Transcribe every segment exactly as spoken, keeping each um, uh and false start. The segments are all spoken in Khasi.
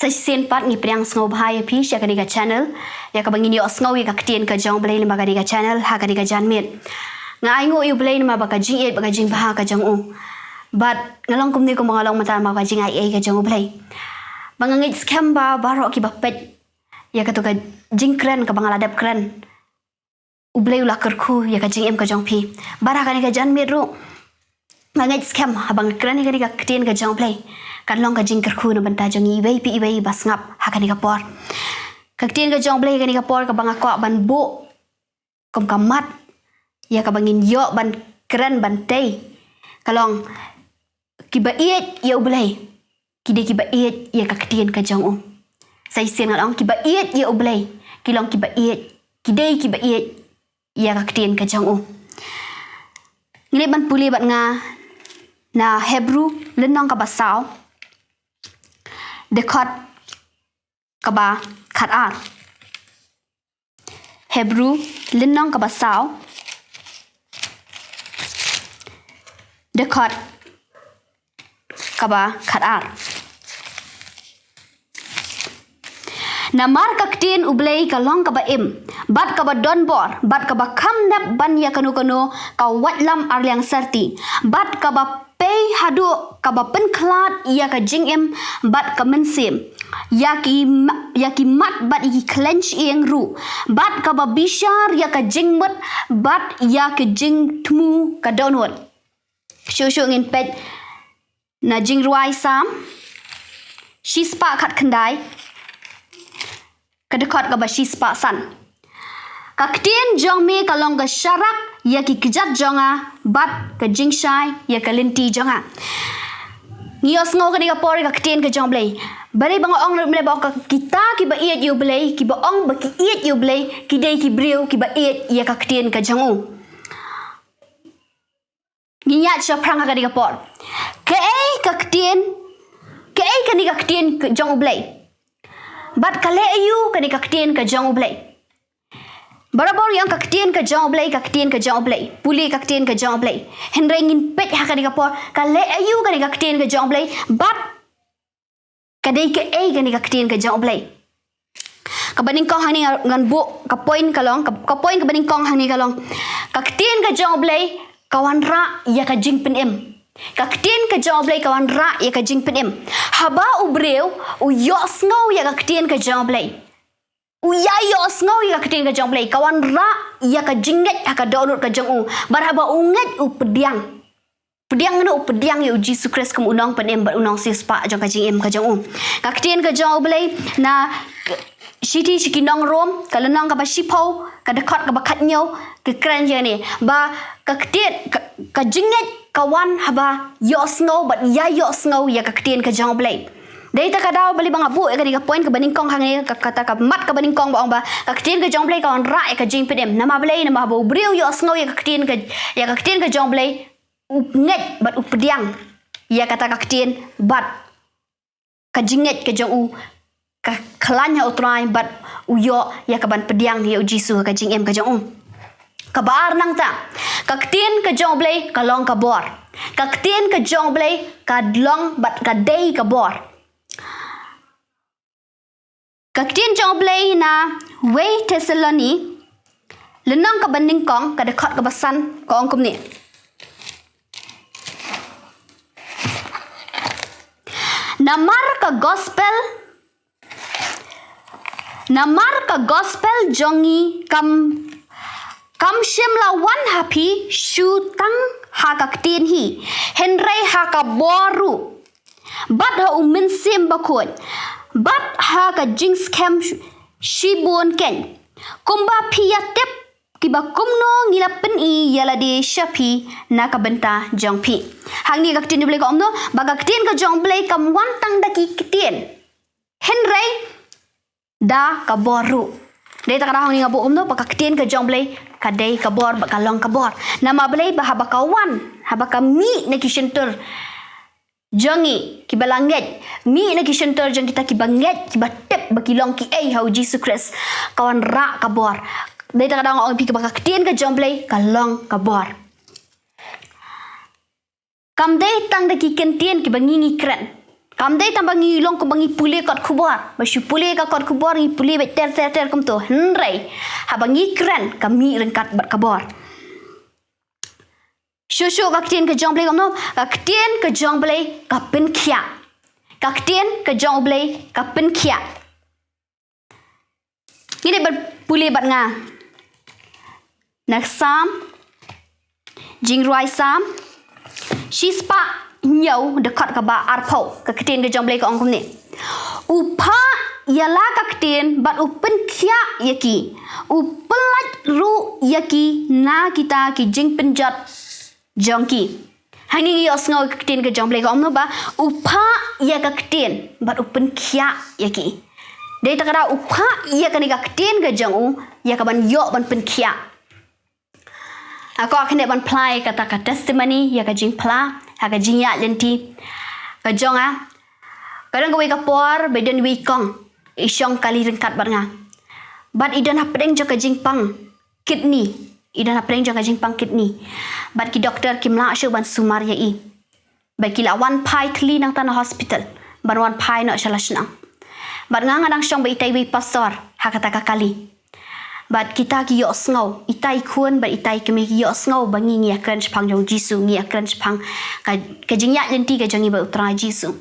Sa shisien pat ngi pdiang sngewbha ïa phi sha kane ka channel, ïa kaba ngin ïohsngew ïa ka ktien ka jong U Blei lyngba kane ka channel ha kane ka janmiet. Nga ainguh ïa U Blei namar ba ka jingïeit bad ka jingbha ka jong u. Bad nga long kumne kumba nga long mynta namar ba ka jingaiei ka jong U Blei. Ba nga ngeit skhem ba baroh kiba peit ïa kato ka jingkren kaba nga la dep kren, U Blei u la kyrkhu ïa ka jingim ka jong phi. Bad ha kane ka janmiet ruh, nga ngeit skhem haba nga kren ïa kane ka ktien ka jong U Blei, kan long ka jingkyrkhu na bynta jong ngi iwei pa iwei ba sngap ha kane ka por. Ka ktien ka jong U Blei ha kane ka por kaba nga kwah ban buh kum ka mat ïa kaba ngin ïoh ban kren ban tei, ka long, kiba ïeit ïa U Blei ki dei kiba ïeit ïa ka ktien ka jong u. Sa shisien nga ong, kiba ïeit ïa U Blei ki long kiba ïeit, ki dei kiba ïeit ïa ka ktien ka jong u. Ngi leit ban pule bad nga na Hebru lynnong kaba saw, dkhot kaba khatar. Hebru lynnong kaba saw, dkhot kaba khatar. Namar ka ktien U Blei ka long kaba im bad kaba don bor bad kaba kham nep ban ïa kano kano ka waitlam arliang sarti, bad kaba pei haduh kaba pynkhlad ïa ka jingim bad ka mynsiem, ïa ki ma-, ïa ki mat bad ïa ki khlaiñ shyieng ruh, bad kaba bishar ïa ka jingmut bad ïa ka jingthmu ka dohnud. Shuh shuh ngin peit na Jingrwai Salm shispah khatkhyndai, ka dkhot kaba shispah san. Ka ktien jong me ka long ka sharak ïa ki kjat jong nga bad ka jingshai ïa ka lynti jong nga. Ngi ïohsngew kane ka por ïa ka ktien ka jong U Blei. Balei ba nga ong ruh mynne ba ka kita kiba ïeit ïa U Blei, kiba ong ba ki ïeit ïa U Blei, ki dei ki briew kiba ïeit ïa ka ktien ka jong u. Ngin ïaid shaphrang ha kane ka por. Kaei ka ktien, kaei kane ka ktien ka jong U Blei? Bad ka leh aïu kane ka ktien ka jong U Blei? Barabor ngi ong ka ktien ka jong U Blei, ka ktien ka jong U Blei. Pule ka ktien ka jong U Blei. Hynrei ngin peit ha kane ka por, ka leh aïu kane ka ktien ka jong U Blei? Bad ka dei kaei kane ka ktien ka jong U Blei? Kaba nyngkong hangne nga, ngan buh ka point ka long, ka, ka point kaba nyngkong hangne ka long, ka ktien ka jong U Blei ka wanrah ïa ka jingpynim. Ka ktien ka jong U Blei ka wanrah ïa ka jingpynim. Haba u briew u ïohsngew ïa ka ktien ka jong U Blei, u ïa ïohsngew ïa ka ktien ka jong U Blei, ka wanrah ïa ka jingngeit ha ka dohnud ka jong u. Bad haba u ngeit u pdiang. Pdiang, u pdiang ïa u Jisu Khrist kum u nongpynim bad u nongsiewspah jong ka jingim ka jong u. Ka ktien ka jong U Blei na Shithi sha ki nong Rom, ka lynnong kaba shiphew, ka dkhot kaba khathynñiew, ka kren ïa kane ba ka ktien, ka, ka jingngeit ka wan haba ïohsngew bad ïa ïohsngew ïa ka ktien ka jong U Blei. Dei ta ka daw balei ba nga buh ïa kane ka point kaba nyngkong hangne, ka, kata ka mat kaba nyngkong ba ong ba ka ktien ka jong U Blei ka wanrah ïa ka jingpynim. Namar balei? Namar ba u briew u ïohsngew ïa ka ktien ka, ïa ka ktien ka jong U Blei, u ngeit bad u pdiang ïa kata ka ktien, bad ka jingngeit ka jong u ka khlaiñ ha U Trai bad u ïoh ïa ka ban pdiang ïa u Jisu ha ka jingim ka jong u. Kaba ar nangta, ka ktien ka jong U Blei ka long ka bor. Ka ktien ka jong U Blei ka long bad ka dei ka bor. Ka ktien jong U Blei na wei Thessaloni, lynnong kaba nyngkong, ka dkhot kaba san, ka ong kumne. Namar ka gospel, namar ka gospel jong ngi kam, kam shym la wan ha phi shu tang ha ka ktien hi, hynrei ha ka bor ruh, bad ha U Mynsiem Bakhuid, bad ha ka jingskhem sh-, shibun keiñ, kumba phi ïa tip kiba kumno ngi la pyni ïa lade sha phi na ka bynta jong phi. Hangne ka ktien U Blei ka ong kumno, ba ka ktien ka jong U Blei kam wan tang da ki ktien, hynrei da ka bor ruh. Dei ta ka daw hangne nga buh kumno, ba ka ktien ka jong U Blei ka dei ka bor bad ka long ka bor. Namar balei? Ba haba ka wan, haba ka mih na ki shyntur jong ngi kiba la ngeit, mih na ki shyntur jong kita kiba ngeit, kiba tip ba ki long kiei ha u Jisu Khrist, ka wanrah ka bor. Dei ta ka daw nga ong ïa phi ba ka ktien ka jong U Blei ka long ka bor. Kam dei tang da ki kyntien kiba ngi ngi kren. Kam dei tang ba ngi long kumba ngi pule kot khubor. Ba shu pule ka kot khubor ngi pule beit ter ter ter kumto. Hynrei haba ngi kren ka mih ryngkat bad ka bor. Shuh shuh ka ktien ka jong U Blei kumno? Ka ktien ka jong U Blei ka pynkhiah. Ka ktien ka jong U Blei ka pynkhiah. Ngin ïa pule bad nga na Salm, Jingrwai Salm shispah hynñiew, dkhot kaba arphew, ka ktien ka jong U Blei ka ong kumne: U phah ïa la ka ktien bad u pynkhiah ïa ki. U pyllait ruh ïa ki na kita ki jingpynjot jong ki. Hangne ngi ïohsngew ka ktien ka jong U Blei ka ong kumno ba u phah ïa ka ktien bad u pynkhiah ïa ki. Dei ta ka daw u phah ïa kane ka ktien ka jong u ïa ka ban ïoh ban pynkhiah. Nga kwah kane ban phla ïa kata ka testimony, ïa ka jingphla ha ka jingïaid lynti ka jong nga. Ka don kawei ka por ba i don iwei i kong i shong kali ryngkat bad nga. Bad i don hapdeng jong ka jingpang kidney. I don hapdeng jong ka jingpang kidney. Bad ki doktor kim lah shuh ban sumar ïa i. Bad ki la wan phai thylli nangta na hospital ban wan phai noh sha la shnong. Bad nga nga dang shong bad itai iwei i pastor ha kata ka kali. Bad kita ki ïohsngew, itai i khun bad itai i kmie ki ïohsngew ba ngi ngi ïa kren shaphang jong U Jisu, ngi ïa kren shaphang ka, ka jingïaid lynti ka jong ngi bad U Trai Jisu.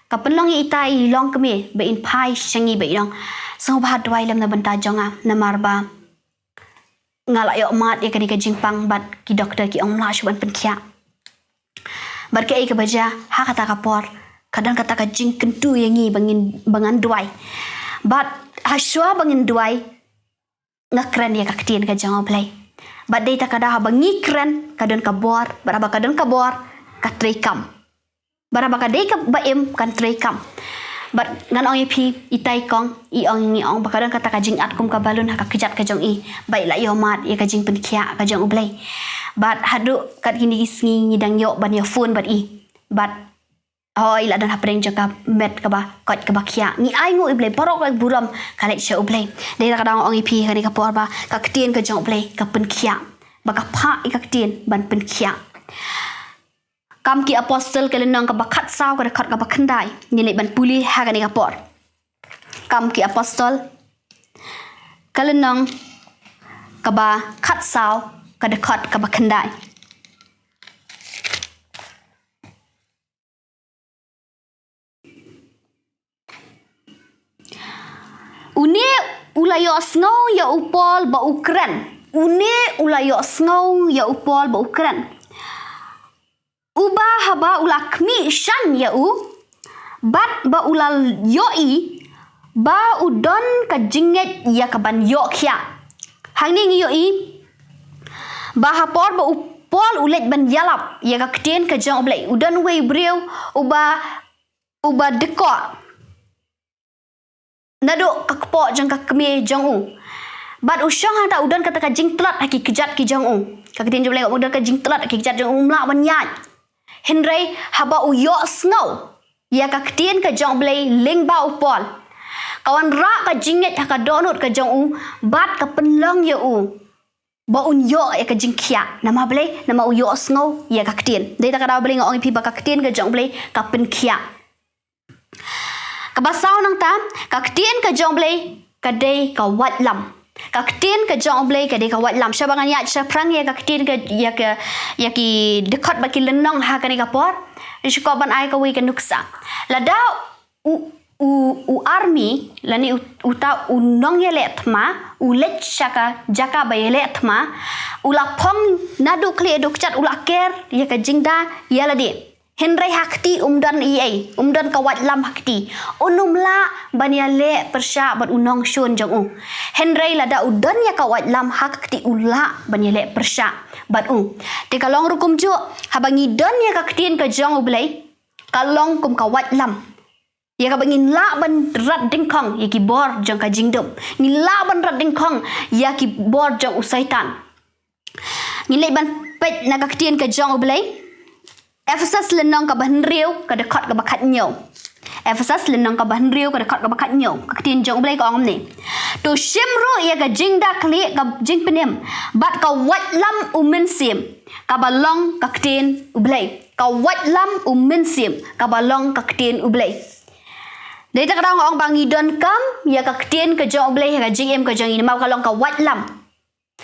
Ka pynlong ïa itai i longkmie ba in phai sha ngi bad i ong, sngewbha duwai lem na bynta jong nga namar ba nga la ïoh mad ïa kane ka jingpang bad ki doktor ki ong ym lah shuh ban pynkhiah. Bad kaei kaba jia ha kata ka por, ka don kata ka jingkyntu ïa ngi ba ngin, ba ngan duwai. Bad ha shuwa ba ngin duwai nga kren ïa ka ktien ka jong U Blei. Bad dei ta ka daw haba ngi kren ka don ka bor, bad haba ka don ka bor ka trei kam. Bad haba ka dei kaba im kan trei kam. Bad ngan ong ïa phi, itai i kong i ong ïa ngi ong ba ka don kata ka jingat kum ka balun ha ka kjat ka jong i. Bad i la ïoh mad ïa ka jingpynkhiah ka jong U Blei. Bad haduh kat kine ki sngi ngi dang ïoh ban ïa phone bad i. Bad hooid i la don hapdeng jong ka met kaba koit kaba khiah. Ngi ainguh ïa U Blei, baroh ka burom ka leit sha U Blei. Dei ta ka daw nga ong ïa phi kane ka por ba ka ktien ka jong U Blei ka pynkhiah. Ba ka phah ïa ka ktien ban pynkhiah. Kam ki Apostol ka lynnong kaba khatsaw ka dkhot kaba khyndai. Ngin leit ban pule ha kane ka por. Kam ki Apostol ka lynnong kaba khatsaw ka dkhot kaba khyndai. Une u la ïohsngew ïa u Paul ba u kren. Une u la ïohsngew ïa u Paul ba u kren. Uba haba u la khmih shan ïa u, bad ba u la ïohi ba u don ka jingngeit ïa ka ban ïoh khiah. Hangne ngi ïohi ba ha por ba u Paul u leit ban ïalap ïa ka ktien ka jong U Blei, u don uwei u briew uba, uba dkoh naduh ka kpoh jong ka kmie jong u. Bad u shong hangta u don kata ka jingtlot ha ki kjat ki jong u. Ka ktien jong U Blei u don ka jingtlot ha ki kjat jong u, um lah ban ïaid. Hynrei haba u ïohsngew ïa ka ktien ka jong U Blei lyngba u Paul, ka wanrah ka jingngeit ha ka dohnud ka jong u, bad ka pynlong ïa u ba un ïoh ïa ka jingkhiah. Namar balei? Namar u ïohsngew ïa ka ktien. Dei ta ka daw balei nga ong ïa phi ba ka ktien ka jong U Blei ka pynkhiah. Kaba saw nangta, ka ktien ka jong U Blei ka dei ka waitlam. Ka ktien ka jong U Blei ka dei ka waitlam. Shaba ngan ïaid shaphrang ïa ka ktien ka, ïa ka, ïa ki dkhot bad ki lynnong ha kane ka por, shu kwah ban ai kawei ka nuksa. Lada u, u, u army lane u, uta u nongïaleh thma u leit sha ka jaka ba ïaleh thma, u la phong naduh khlieh haduh kjat, u la ker ïa ka jingda ïa lade. Hynrei ha kti um don ei ei, um don ka waitlam ha kti. Un ym lah ban ïaleh pyrshah bad u nongshun jong u. Hynrei lada u don ïa ka waitlam ha kti u lah ban ïaleh pyrshah bad u. Te ka long ruh kumjuh, haba ngi don ïa ka ktien ka jong U Blei, ka long kum ka waitlam. Ïa kaba ngin lah ban rat dyngkhong ïa ki bor jong ka jingdum. Ngin lah ban rat dyngkhong ïa ki bor jong u Soitan. Ngin leit ban peit na ka ktien ka jong U Blei. Ephesus lynnong kaba hynriew ka dkhot kaba khathynñiew. Ephesus lynnong kaba hynriew ka dkhot kaba khathynñiew, ka ktien jong U Blei ka ong kumne. To shim ruh ïa ka jingda khlieh ka jingpynim bad ka waitlam u mynsiem kaba long ka ktien U Blei. Ka waitlam u mynsiem kaba long ka ktien U Blei. Dei ta ka daw nga ong ba ngi donkam ïa ka ktien ka jong U Blei ha ka jingim ka jong ngi namar ka long ka waitlam.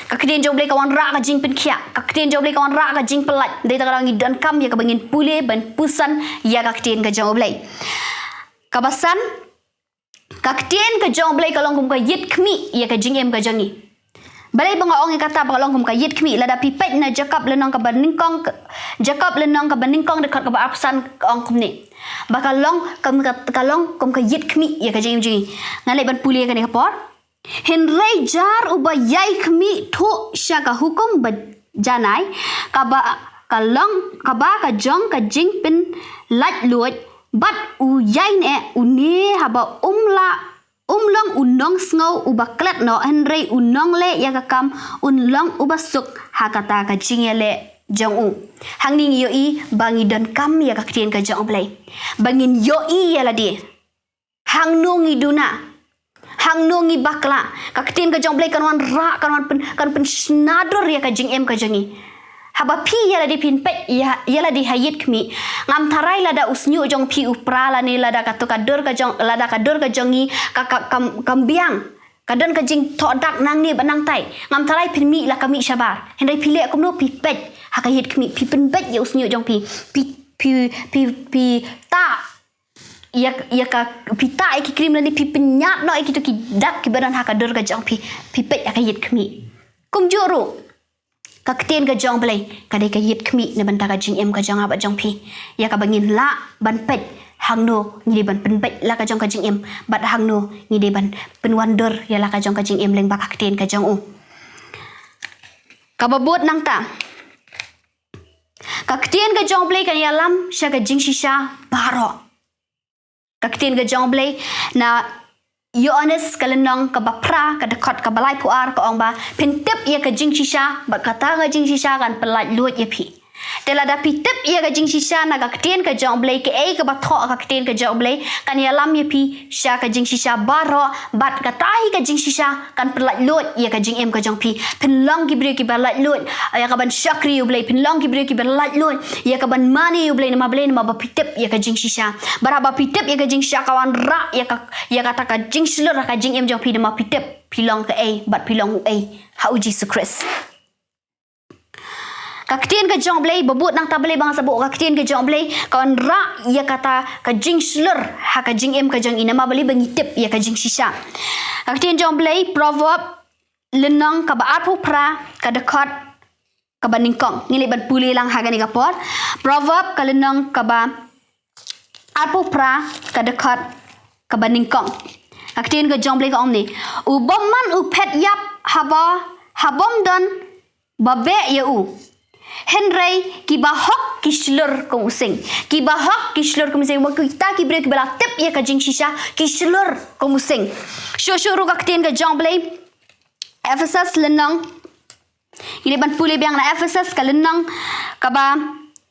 Ka ktien jong U Blei ka wanrah ka jingpynkhiah. Ka ktien jong U Blei ka wanrah ka jingpyllait. Dei ta ka daw ngi donkam ïa kaba ngin pule ban puson ïa ka ktien ka jong U Blei. Kaba san, ka ktien ka jong U Blei ka long kum ka ïit khmih ïa ka jingim ka jong ngi. Balei ba nga ong ïa kata ba ka long kum ka ïit khmih? Lada phi peit na Jakob lynnong kaba nyngkong ka, Jakob lynnong kaba nyngkong dkhot kaba arphew san ka ong kumne. Ba ka long kum ka, ka long kum ka ïit khmih ïa ka jingim jong ngi. Ngan leit ban pule ïa kane ka por. Hynrei jar uba ïai khmih thuh sha ka hukum ba janai, kaba ka long, kaba ka jong ka jingpynlaitluid, bad u ïaineh, une haba um lah, um long u nongsngew uba klet noh, hynrei u nongleh ïa ka kam, un long uba suk ha kata ka jingïaleh jong u. Hangne ngi ïohi ba ngi donkam ïa ka ktien ka jong U Blei. Ba ngin ïohi ïa lade. Hangno ngi duna. Hangno ngi bakla. Ka ktien ka jong U Blei kan wanrah, kan wan pyn, kan pynshna dur ïa ka jingim ka jong ngi. Haba phi ïa lade phin peit ïa, ïa lade ha ïit khmih. Ngam tharai lada u shñiuh jong phi u pra lane lada kato ka dur ka jong, lada ka dur ka jong ngi ka, ka, kam, kam biang. Ka don ka jingthoh dak nangne bad nangtai. Ngam tharai phin mih la ka mih shabar. Hynrei phi leh kumno phi peit ha ka ïit khmih. Phi pynbeit ïa u shñiuh jong phi. Phi, phi, phi, phi tah ïa, ïa ka, phi tah ïa ki cream lane phi pynïap noh ïa kito ki dak kiba don ha ka dur ka jong phi, phi peit ïa ka ïit khmih. Kumjuh ruh, ka ktien ka jong U Blei ka dei ka ïit khmih na bynta ka jingim ka jong nga bad jong phi. Ïa kaba ngin lah ban peit hangno ngi dei ban pynbeit la ka jong ka jingim bad hangno ngi dei ban pynwandur ïa la ka jong ka jingim lyngba ka ktien ka jong u. Kaba bud nangta, ka ktien ka jong U Blei kan ïalam sha ka jingshisha baroh. Ka ktien ka jong U Blei na Ïoannis ka lynnong kaba phra ka dkhot kaba laiphew ar ka ong ba phin tip ïa ka jingshisha bad kata ka jingshisha kan pynlaitluid ïa phi. Te lada phi tip ïa ka jingshisha na ka ktien ka jong U Blei, kaei kaba thoh ka ktien ka jong U Blei kan ïalam ïa phi sha ka jingshisha baroh bad kata hi ka jingshisha kan pynlaitluid ïa ka jingim ka jong phi. Phin long ki briew kiba laitluid ïa kaban shakri U Blei, phin long ki briew kiba laitluid ïa kaban mane U Blei namar balei, namar ba phi tip ïa ka jingshisha. Bad haba phi tip ïa ka jingshisha ka wanrah ïa ka, ïa kata ka jingshlur ha ka jingim jong phi namar phi tip phi long kaei bad phi long uei ha U Jisu Khrist. Ka ktien ka jong U Blei, ba bud nangta balei ba nga sa buh ka ktien ka jong U Blei, ka wanrah ïa kata ka jingshlur ha ka jingim ka jong ngi namar balei ba ngi tip ïa ka jingshisha. Ka ktien jong U Blei, Proverb lynnong kaba arphew phra ka dkhot kaba nyngkong. Ngi leit ban pule lang ha kane ka por. Proverb ka lynnong kaba arphew phra ka dkhot kaba nyngkong. Ka ktien ka jong U Blei ka ong kumne. U bymman u phet ïap haba, ha bym don ba beh ïa u. Hynrei kiba hok ki shlur kum u sing. Kiba hok ki shlur kum u sing. Ba kita ki briew kiba la tip ïa ka jingshisha ki shlur kum u sing. Shuh shuh ruh ka ktien ka jong U Blei. Ephesus lynnong. Ngi leit ban pule biang na Ephesus ka lynnong kaba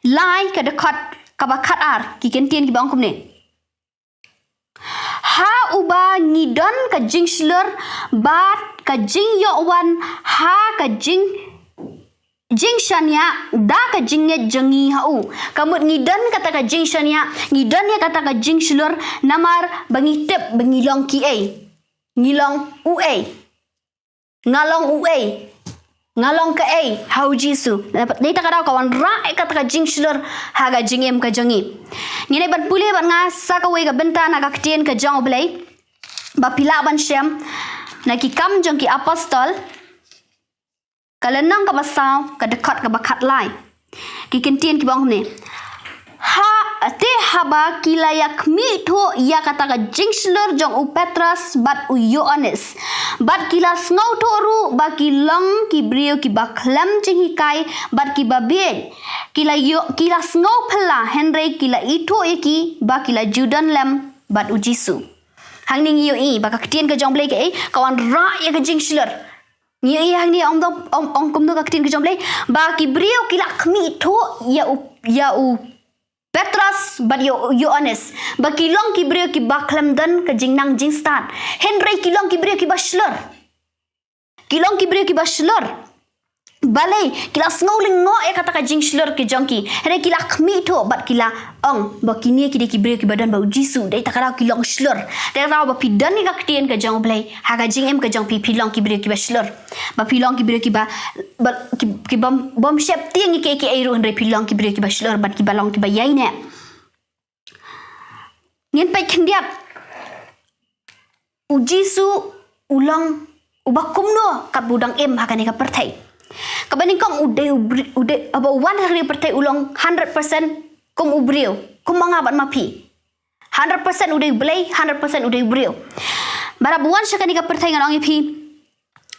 lai ka dkhot kaba khat ar, ki kyntien kiba ong kumne. Ha uba ngi don ka jingshlur bad ka jingïoh wan ha ka jing, jingshaniah da ka jingngeit jong ngi ha u. Ka mut ngi don kata ka jingshaniah, ngi don ïa kata ka jingshlur namar ba ngi tip ba ngi long kiei. Ngi long uei. Nga long uei? Nga long kaei ha U Jisu? Dei ta ka daw ka wanrah ïa kata ka jingshlur ha ka jingim ka jong ngi. Ngin ïa ban pule bad nga sa kawei ka bynta na ka ktien ka jong U Blei ba phi lah ban shem na Ki Kam jong ki Apostol, ka lynnong kaba saw, ka dkhot kaba khat lai. Ki kyntien kiba ong kumne. Ha, te haba ki la ïa khmih thuh ïa kata ka jingshlur jong u Petros bad u Ïoannis. Bad ki la sngewthuh ruh ba ki long ki briew kiba khlem jinghikai bad kiba bieit. Ki la ïoh, ki la sngew phylla hynrei ki la ithuh ïa ki ba ki la ju don lem bad U Jisu. Hangne ngi ïohi ba ka ktien ka jong U Blei kaei, ka wanrah ïa ka jingshlur. Ngi ïohi hangne ong dong, ong, ong kumno ka ktien ka jong U Blei. Ba ki briew ki la khmih thuh ïa u, ïa u Petros bad ïa u Ïoannis ba ki long ki briew kiba khlem don ka jingnang jingstad. Hynrei ki long ki briew kiba shlur. Ki long ki briew kiba shlur. Balei, ki la sngew lyngngoh ïa kata ka jingshlur ka jong ki. Hynrei ki la khmih thuh bad ki la ong ba kine ki dei ki briew kiba don bad u Jisu, dei ta ka daw ki long shlur. Dei ta ka daw ba phi don ïa ka ktien ka jong U Blei ha ka jingim ka jong phi, phi long ki briew kiba shlur. Ba phi long ki briew kiba, ba, ki, ki bym, bym sheptieng ïa kiei kiei ruh, hynrei phi long ki briew kiba shlur bad kiba long kiba ïaineh. Ngin peit khyndiat. U Jisu u long uba kumno katba u dang im ha kane ka pyrthei. Kaba nyngkong u dei u bri-, u dei, haba u wan ha kane ka pyrthei u long hundred percent kum u briew, kum ma nga bad ma phi. Hundred percent u dei U Blei, hundred percent u dei u briew. Bad haba u wan sha kane ka pyrthei, ngan ong ïa phi,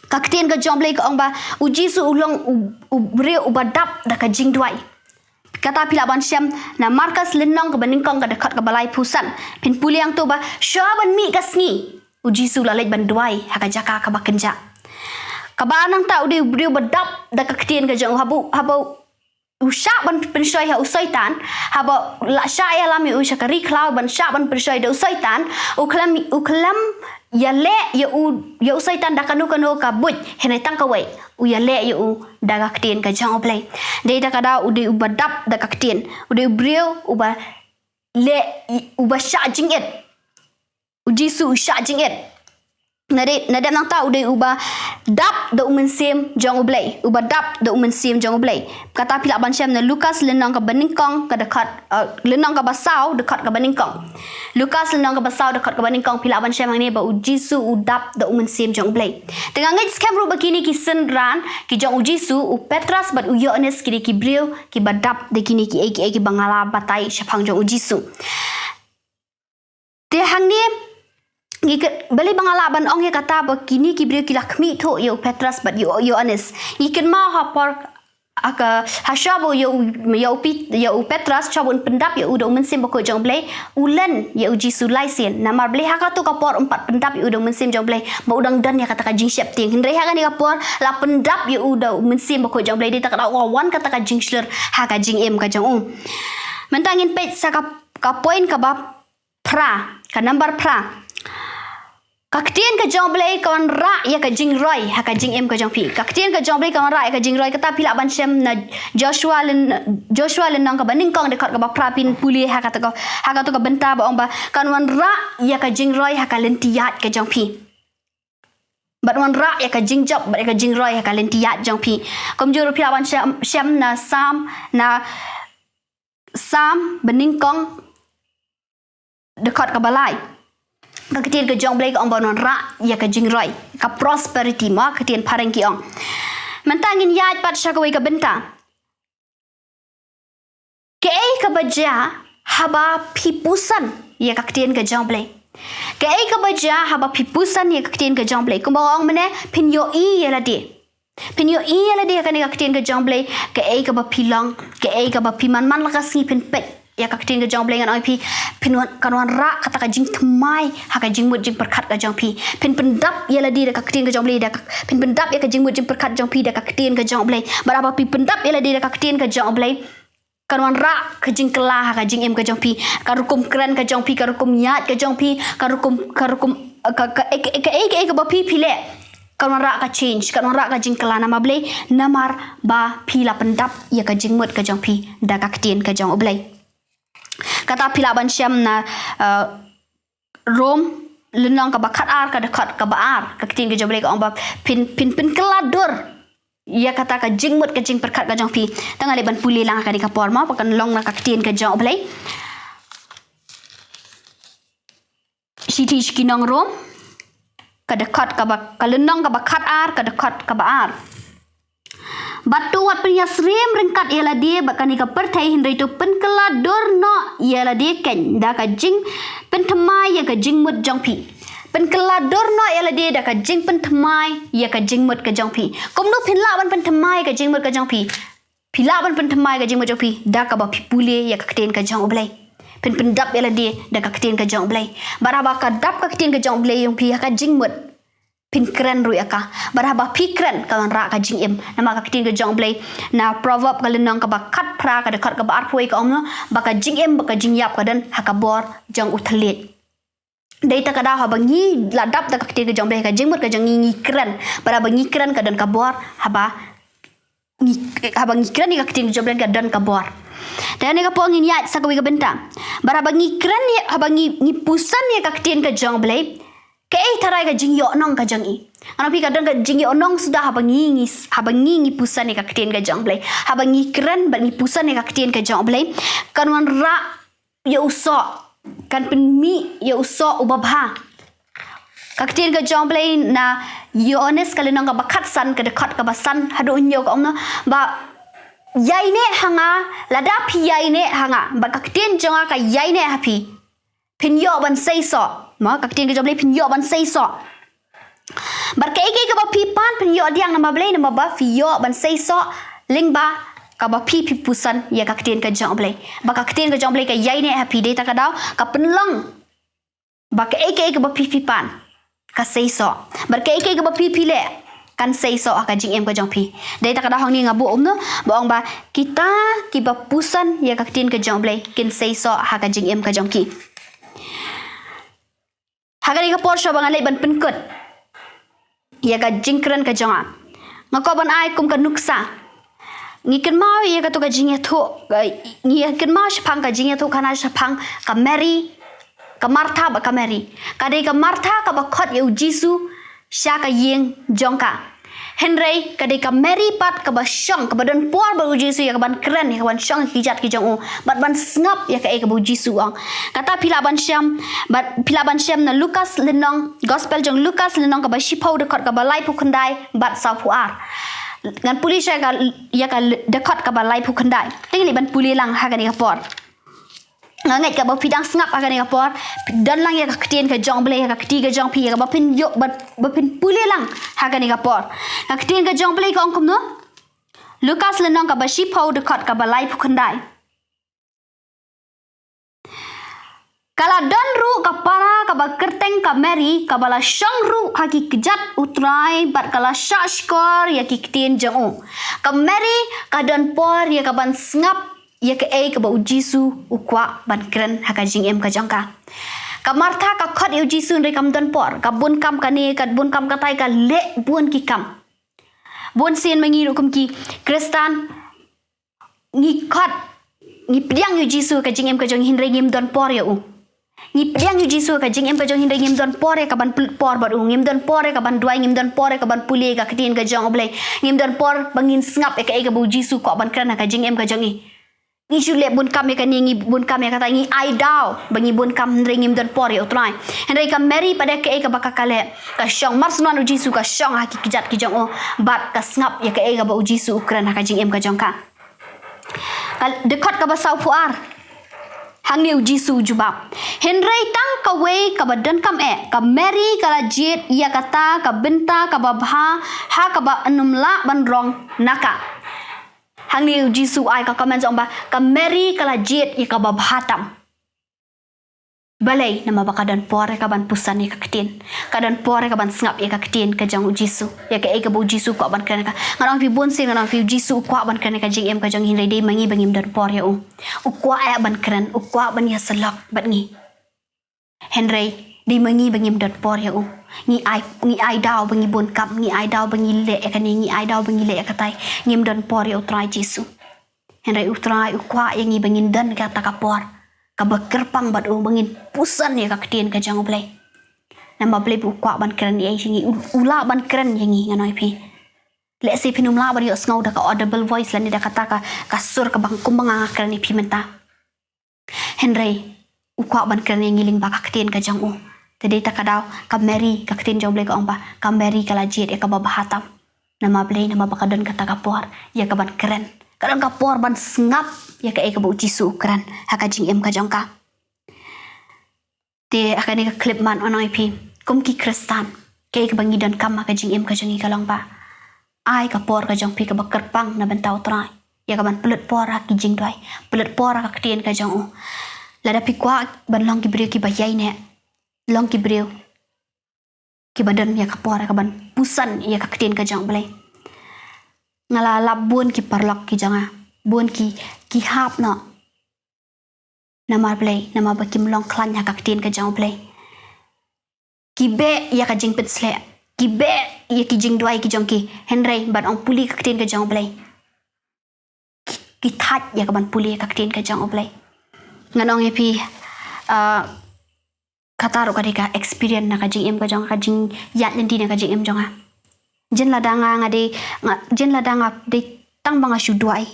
ka ktien ka jong U Blei ka ong ba u Jisu u long u, u briew uba dap da ka jingduwai. Kata phi lah ban shem na Markos lynnong kaba nyngkong ka dkhot kaba laiphew san. Phin pule hangto ba shuwa ban mih ka sngi, u Jisu u la leit ban duwai ha ka jaka kaba kynjah. Kaba nangta u dei u briew ba dap da ka ktien ka jong u. Haba u, haba u shah ban pynshoi ha u Soitan, haba u la shah ïalam ïa u sha ka ri khlaw ban shah ban pynshoi da u Soitan, u khlem, u khlem ïaleh ïa u, ïa u Soitan da kano kano ka buit, hynrei tang kawei, u ïaleh ïa u da ka ktien ka jong U Blei. Dei ta ka daw u dei uba dap da ka ktien, u dei u briew uba leh, uba shah jingit. U Jisu u shah jingit. Nadei, nadei nangta u dei uba dap da u mynsiem jong U Blei, uba dap da u mynsiem jong U Blei. Kata phi lah ban shem na Lukas lynnong kaba nyngkong ka dkhot, eh, lynnong kaba saw dkhot kaba nyngkong. Lukas lynnong kaba saw dkhot kaba nyngkong, phi lah ban shem hangne ba u Jisu u dap da u mynsiem jong U Blei. Te nga ngeit skhem ruh ba kine ki synran ki jong u Jisu, u Petros bad u Ïoannis, ki dei ki briew kiba dap da kine kiei kiei kiba nga la batai shaphang jong u Jisu. Te hangne, ngi kyn-, balei ba nga lah ban ong ïa kata ba kine ki briew ki la khmih thuh ïa u Petros bad ïa u Ïoannis. Ngi kynmaw ha por, ha ka, ha shuwa ba ïa u, ïa u Pit-, ïa u Petros, shuwa ba un pyndap ïa u da u mynsiem bakhuid jong U Blei, u len ïa u Jisu lai sien. Namar balei ha kato ka por um pat pyndap ïa u da u mynsiem jong U Blei, ba u dang don ïa kata ka jingsheptieng. Hynrei ha kane ka por la pyndap ïa u da u mynsiem bakhuid jong U Blei, dei ta ka daw ka wan kata ka jingshlur ha ka jingim ka jong u. Mynta ngin peit sa ka, ka point kaba phra, ka number phra. Ka ktien ka jong U Blei ka wanrah ïa ka jingroi ha ka jingim ka jong phi. Ka ktien ka jong U Blei ka wanrah ïa ka jingroi, kata phi lah ban shem na Joshua lyn-, Joshua lynnong kaba nyngkong dkhot kaba phra, phin pule ha kato ka, ha kato ka bynta ba ong ba kan wanrah ïa ka jingroi ha ka lynti ïaid ka jong phi. Bad wanrah ïa ka jingjop bad ïa ka jingroi ha ka lynti ïaid jong phi. Kumjuh ruh phi lah ban shem, shem na Salm, na Salm banyngkong dkhot kaba lai. Ka ktien ka jong U Blei ka ong ba un wanrah ïa ka jingroi, ka prosperity, ma ka ktien phareng ki ong. Mynta ngin ïaid pat sha kawei ka bynta. Kaei kaba jia haba phi puson ïa ka ktien ka jong U Blei? Kaei kaba jia haba phi puson ïa ka ktien ka jong U Blei? Kumba ong mynne, phin ïohi ïa lade. Phin ïohi ïa lade ha kane ka ktien ka jong U Blei, kaei kaba phi long, kaei kaba phi man man la ka sngi phin peit ïa ka ktien ka jong U Blei, ngan ong ïa phi, phin wan, kan wanrah kata ka jingthymmai ha ka jingmut jingpyrkhat ka jong phi. Phin pyndap ïa lade da ka ktien ka jong U Blei, da ka, phin pyndap ïa ka jingmut jingpyrkhat jong phi da ka ktien ka jong U Blei. Bad haba phi pyndap ïa lade da ka ktien ka jong U Blei, kan wanrah ka jingkylla ha ka jingim ka jong phi, ka rukom kren ka jong phi, ka rukom ïaid ka jong phi, ka rukom, ka rukom, ka, ka, ka, ka, ka, ka, kaba phi, phi leh. Kan wanrah ka change, kan wanrah ka jingkylla. Namar balei? Namar ba phi la pyndap ïa ka jingmut ka jong phi da ka ktien ka jong U Blei. Kata phi lah ban shem na, eh, Rom lynnong kaba khatar ka dkhot kaba ar, ka ktien ka jong U Blei ka ong ba phin, phin, phin kylla dur ïa kata ka jingmut ka jingpyrkhat ka jong phi. Te nga leit ban pule lang ha kane ka por, ma, ba kan long na ka ktien ka jong U Blei. Shithi sha ki nong Rom, ka dkhot kaba, ka lynnong kaba khatar, ka dkhot kaba ar. Bad to wat pynïasyriem ryngkat ïa lade bad kane ka pyrthei, hynrei to pynkylla dur noh ïa lade keiñ da ka jingpynthymmai ïa ka jingmut jong phi. Pynkylla dur noh ïa lade da ka jingpynthymmai ïa ka jingmut ka jong phi. Kumno phin lah ban pynthymmai ïa ka jingmut ka jong phi? Phi lah ban pynthymmai ïa ka jingmut jong phi da kaba phi pule ïa ka ktien ka jong U Blei. Phin pyndap ïa lade da ka ktien ka jong U Blei. Bad haba ka dap ka ktien ka jong U Blei ïa phi ha ka jingmut, phin kren ruh ïa ka. Bad haba phi kren, ka wanrah ka jingim. Namar ka ktien ka jong U Blei na Proverb ka lynnong kaba khatphra ka dkhot kaba arphew ka ong kumno, ba ka jingim bad ka jingïap ka don ha ka bor jong u thylliej. Dei ta ka daw haba ngi la dap da ka ktien ka jong U Blei ha ka jingmut ka jong ngi, ngi kren. Bad haba ngi kren ka don ka bor, haba ngi, haba ngi kren ïa ka ktien ka jong U Blei ka don ka bor. Te ha kane ka por ngin ïaid sa kawei ka bynta. Bad haba ngi kren ïa, haba ngi, ngi puson ïa ka ktien ka jong U Blei, kaei tharai ka jingïohnong ka jong ngi? Ngan ong ïa phi, ka don ka jingïohnong suda haba ngi, ngi, haba ngi, ngi puson ïa ka ktien ka jong U Blei. Haba ngi kren bad ngi puson ïa ka ktien ka jong U Blei, kan wanrah ïa u soh, kan pynmih ïa u soh uba bha. Ka ktien ka jong U Blei na Ïoannis ka lynnong kaba khatsan ka dkhot kaba san haduh hynñiew ka ong kumno, ba ïaineh ha nga, lada phi ïaineh ha nga, bad ka ktien jong nga ka ïaineh ha phi, phin ïoh ban seisoh. Mo, ka ktien ka jong U Blei, phin ïoh ban seisoh. Bad kaei kaei kaba phi pan phin ïoh pdiang na U Blei, namar ba phi ïoh ban seisoh lyngba kaba phi, phi puson ïa ka ktien ka jong U Blei. Ba ka ktien ka jong U Blei ka ïaineh ha phi, dei ta ka daw ka pynlong ba kaei kaei kaba phi, phi pan ka seisoh. Bad kaei kaei kaba phi, phi leh kan seisoh ha ka jingim ka jong phi. Dei ta ka daw hangne nga buh kumno, ba ong ba kita kiba puson ïa ka ktien ka jong U Blei kin seisoh ha ka jingim ka jong ki. Ha kane ka por shuwa ba ngan leit ban pynkut ïa ka jingkren ka jong nga, nga kwah ban ai kum ka nuksa. Ngi kynmaw ïa kato ka jingïathuh, eh, ngi kynmaw shaphang ka jingïathuh khana shaphang ka Mary, ka Martha bad ka Mary. Ka dei ka Martha kaba khot ïa u Jisu sha ka ïing jong ka. Hynrei ka dei ka Mary pat kaba shong, kaba don por bad u Jisu ïa kaban kren, ïa kaban shong ki kjat ki jong u, bad ban sngap ïa kaei kaba u Jisu u ong. Kata phi lah ban shem, bad phi lah ban shem na Lukas lynnong, Gospel jong Lukas lynnong kaba shiphew dkhot kaba laiphew khyndai bad sawphew ar. Ngan pule sha ka, ïa ka dkhot kaba laiphew khyndai. Te ngin leit ban pule lang ha kane ka por. Nga ngeit kaba phi dang sngap ha kane ka por, don lang ïa ka ktien ka jong U Blei ha ka kti ka jong phi, ïa kaba phin ïoh, ba, ba phin pule lang ha kane ka por. Ka ktien ka jong U Blei ka ong kumno? Lukas lynnong kaba shiphew dkhot kaba laiphew khyndai. Ka la don ruh ka para kaba kyrteng ka Mary, kaba la shong ruh ha ki kjat U Trai, bad ka la shah shkor ïa ki ktien jong u. Ka Mary ka don por ïa kaban sngap ïa kaei kaba u Jisu u kwah ban kren ha ka jingim ka jong ka. Ka Martha ka khot ïa u Jisu hynrei kam don por, ka bun kam kane, ka bun kam katai, ka leh bun ki kam. Bun sien ma ngi ruh kum ki Khristan, ngi khot, ngi pdiang ïa u Jisu ha ka jingim ka jong ngi hynrei ngim don por ïa u. Ngi pdiang ïa u Jisu ha ka jingim ka jong ngi hynrei ngim don por ïa kaban pl-, por bad u, ngim don por ïa kaban duwai, ngim don por ïa kaban pule ïa ka ktien ka jong U Blei. Ngim don por ba ngin sngap ïa kaei kaba u Jisu u kwah ban kren ha ka jingim ka jong ngi. Ngi shu leh bun kam ïa kane, ngi bun kam ïa kata, ngi ai daw ba ngi bun kam hynrei ngim don por ïa U Trai. Hynrei ka Mary pat de kaei kaba ka, ka leh, ka shong marsynwan u Jisu, ka shong ha ki kjat ki jong u, bad ka sngap ïa kaei kaba u Jisu u kren ha ka jingim ka jong ka. Ka dkhot kaba sawphew ar. Hangne u Jisu u jubab. Hynrei tang kawei kaba donkam eh, ka Mary ka la jied ïa kata ka bynta kaba bha, ha kaba ym lah ban rong na ka. Hangne u Jisu u ai ka comment, u ong ba ka Mary ka la jied ïa kaba bha tam. Balei? Namar ba ka don por ïa kaban puson ïa ka ktien. Ka don por ïa kaban sngap ïa ka ktien ka jong u Jisu. Ïa kaei kaba u Jisu u kwah ban kren ïa ka. Ngan ong ïa phi bun sien, ngan ong ïa phi u Jisu u kwah ban kren ïa ka jingim ka jong ngi hynrei dei ma ngi ba ngim don por ïa u. U kwah eh ban kren, u kwah ban ïasyllok bad ngi. Hynrei dei ma ngi ba ngim don por ïa u. Ngi ai, ngi ai daw ba ngi bun kam, ngi ai daw ba ngi leh ïa kane, ngi ai daw ba ngi leh ïa katai. Ngim don por ïa U Trai Jisu. Hynrei U Trai u kwah ïa ngi ba ngin don kata ka por kaba kyrpang bad u, ba ngin puson ïa ka ktien ka jong U Blei. Namar U Blei u kwah ban kren ïa ngi, u, u lah ban kren ïa ngi, ngan ong ïa phi. Lehse phin ym lah ban ïohsngew da ka audible voice lane da kata ka, ka sur kaba kumba nga kren ïa phi mynta. Hynrei u kwah ban kren ïa ngi lyngba ka ktien ka jong u. Te dei ta ka daw ka Mary, ka ktien jong U Blei ka ong ba ka Mary ka la jied ïa kaba bha tam. Namar Blei, namar ba ka don kata ka por ïa kaban kren. Ka don ka por ban sngap ïa kaei kaba u Jisu u kren ha ka jingim ka jong ka. Te ha kane ka clip ngan ong ïa phi, kum ki Khristan, kaei kaba ngi donkam ha ka jingim ka jong ngi ka long ba ai ka por ka jong phi kaba kyrpang na bynta U Trai ïa kaban pynlut por ha ki jingduwai, pynlut por ha ka ktien ka jong u. Lada phi kwah ban long ki briew kiba ïaineh, long ki briew kiba don ïa ka por ïa kaban puson ïa ka ktien ka jong U Blei. Nga la lap bun ki paralok ki jong nga, bun ki, ki hap noh. Namar balei? Namar ba kim long khlaiñ ha ka ktien ka jong U Blei. Ki beh ïa ka jingpynsleh, ki beh ïa ki jingduwai ki jong ki, hynrei ban ong pule ka ktien ka jong U Blei, ki, ki thait ïa kaban pule ka ktien ka jong U Blei. Ngan ong ïa phi, ah, kata ruh ka dei ka experience na ka jingim ka jong, ka jingïaid lynti na ka jingim jong nga. Jin lada nga, nga dei, nga, jin lada nga dei tang ba nga shu duwai,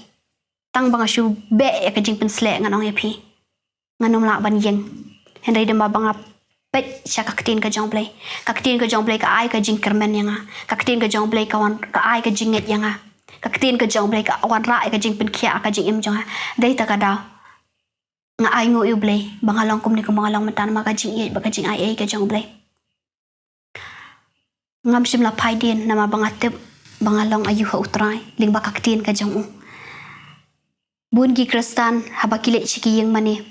tang ba nga shu beh ïa ka jingpynsleh, ngan ong ïa phi, ngan ym lah ban ïeng. Hynrei dei ma ba nga peit sha ka ktien ka jong U Blei. Ka ktien ka jong U Blei ka ai ka jingkyrmen ïa nga. Ka ktien ka jong U Blei ka wan, ka ai ka jingngeit ïa nga. Ka ktien ka jong U Blei ka wanrah ïa ka jingpynkhiah ka jingim jong nga. Dei ta ka daw nga ainguh ïa U Blei ba nga long kumne kumba nga long mynta namar ka jingïeit bad ka jingaiei ka jong U Blei. Ngam shym la phaidien namar ba nga tip ba nga long aïu ha U Trai lyngba ka ktien ka jong u. Bun ki Khristan haba ki leit sha ki ïing mane,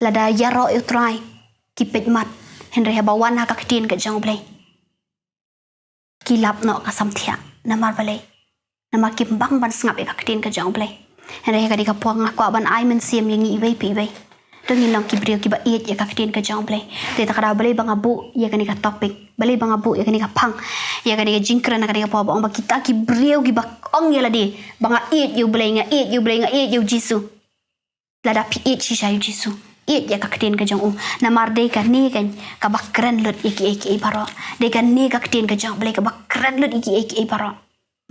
lada ïaroh ïa U Trai ki peit mat, hynrei haba wan ha ka ktien ka jong U Blei ki lap noh ka samthiah. Namar balei? Namar kim bang ban sngap ïa ka ktien ka jong U Blei. Hynrei ha kane ka por nga kwah ban ai mynsiem ïa ngi iwei pa iwei. To ngin long ki briew kiba ïeit ïa ka ktien ka jong U Blei. Te ta ka daw balei ba nga buh ïa kane ka topic, balei ba nga buh ïa kane ka phang, ïa kane ka jingkren ha kane ka por, ba ong ba kita ki briew kiba ong ïa lade ba nga ïeit ïa U Blei, nga ïeit ïa U Blei, nga ïeit ïa U Jisu. Lada phi ïeit shisha ïa U Jisu, ïeit ïa ka ktien ka jong u. Namar dei kane keiñ kaba kren lut ïa kiei kiei baroh. Dei kane ka ktien ka jong U Blei kaba kren lut ïa kiei kiei baroh.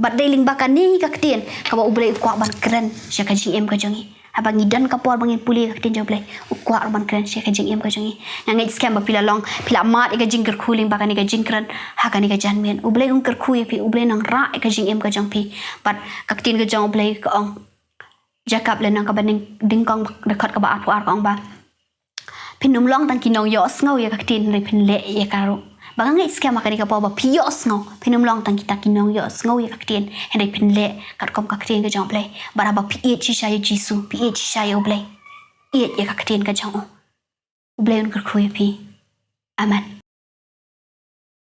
Bad dei lyngba kane ka ktien kaba U Blei u kwah ban kren sha ka jingim ka jong ngi. Haba ngi don ka por ba ngin pule ka ktien jong U Blei, u kwah ruh ban kren sha ka jingim ka jong ngi. Nga ngeit skhem ba phi la long, phi la mad ïa ka jingkyrkhu lyngba kane ka jingkren ha kane ka janmiet. U Blei un kyrkhu ïa phi, U Blei un wanrah ïa ka jingim ka jong phi. Bad ka ktien ka jong U Blei ka ong, Jakob lynnong kaba nyng-, nyngkong, dkhot kaba arphew ar ka ong ba phin ym long tang ki nongïohsngew ïa ka ktien, hynrei phin leh ïa ka ruh. Ba nga ngeit skhem ha kane ka por ba phi ïohsngew, phin ym long tang kita ki nongïohsngew ïa ka ktien, hynrei phin leh katkum ka ktien ka jong U Blei. Bad haba phi ïeit shisha ïa U Jisu, phi ïeit shisha ïa U Blei, ïeit ïa ka ktien ka jong u, U Blei un kyrkhu ïa phi. Amen.